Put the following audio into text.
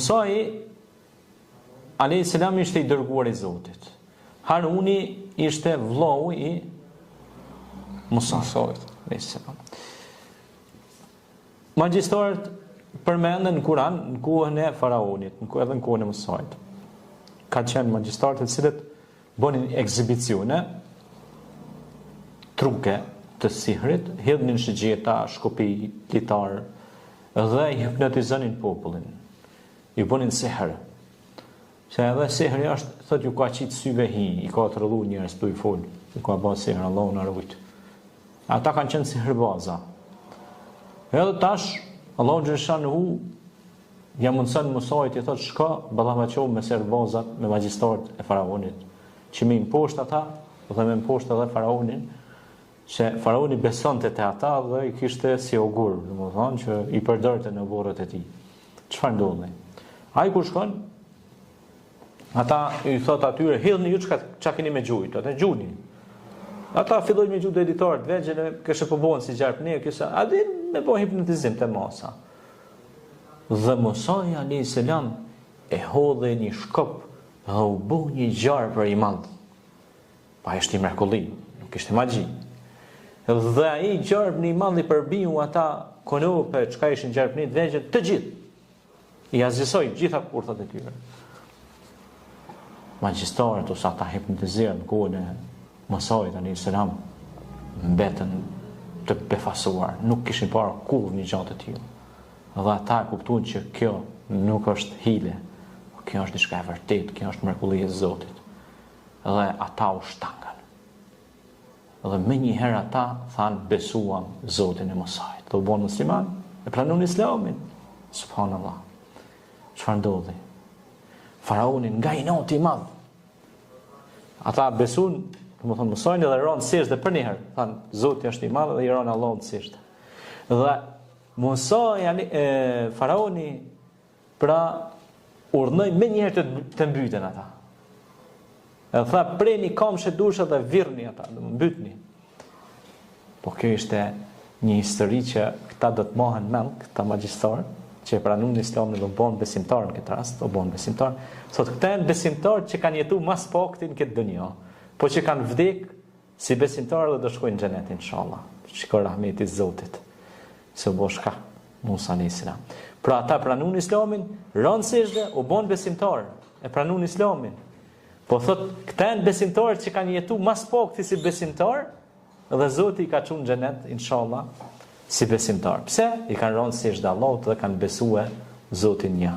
Musai alayhis salam ishte i dërguar i Zotit. Haruni ishte vllau i Musait alayhis salam. Magjistarët përmenden në Kur'an në kohën e faraonit, në kohën edhe në kohën e Musait. Ka qenë magjistarët të cilët bënin ekzibicione, truke të sihrit, hidhnin shigjeta, shkopi, litar dhe hipnotizonin popullin. Ju bënin sihr. Se edhe sihri është, thot ju ka qitë syve hi, i ka trollu njerëz tu i fol, ju ka ba sihr, Allahu na rujt. Ata kanë qenë sihrbaza. Edhe tash, Allahu xheleshanuhu ja mundëson Musait i thot shko ballafaqohu me sihrbazat, me magjistarët e faraonit, që me i mposht ata dhe me mposht edhe faraonin, se faraoni besonte te ata dhe i kishte si ogur, domethënë që i përdorte në oborret e tij. Çfarë ndodhi? Ai kur shkon, ata i thot atyre, hidhni ju çka çka keni me gjujt, ata gjuni. Ata fillojnë me gjujt do litarë të vegjël, kështu po bëhen si gjarpni, kështu, a din me bo hipnotizim te masa. Dhe Musai alayhis salam e hodhi një shkop dhe u bë një gjarpër i madh. Pa ishte mrekulli, nuk ishte magji. Dhe ai gjarpni i madh i përbiu ata konope, çka ishin gjarpni të vegjël, të gjithë. I asgjësoi gjitha kurthat e tyre. Magjistarët ose ata hipnotizerët në kohën e Musait alayhis salam mbetën të befasuar, nuk kishin parë kurrë një gjë të tillë. Dhe ata e kuptuan që kjo nuk është hile, kjo është diçka e vërtetë, kjo është mrekulli e Zotit. Dhe ata u shtangën. Dhe menjëherë ata thanë besuam Zotin e Musait. Dhe u bënë musliman, e pranun Islamin. Subhanallah. Çfarë ndodhi? Faraoni nga inati i madh. Ata besun, domethënë Musain dhe ranë sexhde përnjëherë. Thanë Zoti është i madh dhe i ranë Allahut sexhde. Dhe Musa yani e, faraoni Pra, urdhnoi menjëherë të, të mbyten ata. E tha, preni kamshë e dusha dhe virni ata, dhe mbytni. Po kjo ishte një histori që këta do të mahen mend, këta magjistarë, që e pranun islamin dhe u bënë besimtarë në këtë rast, u bënë besimtarë. Sot këta janë besimtarë që kanë jetu ma s'pakti në këtë dynja, po që kanë vdek Si besimtarë dhe do shkojnë në xhenet inshallah. Shiko rahmeti i Zotit. Se u bo shkak Musa alayhis salam. Pra ata pranun Islamin, ranë sexhde, u bon besimtarë, e pranun Islamin. Po thot, këta janë besimtarë që kanë jetu ma s'pakti si besimtarë dhe Zoti i ka çu në xhenet inshallah si besimtarë. Pse? I kanë rënë sexhde Allahut dhe kanë besue Zotin një.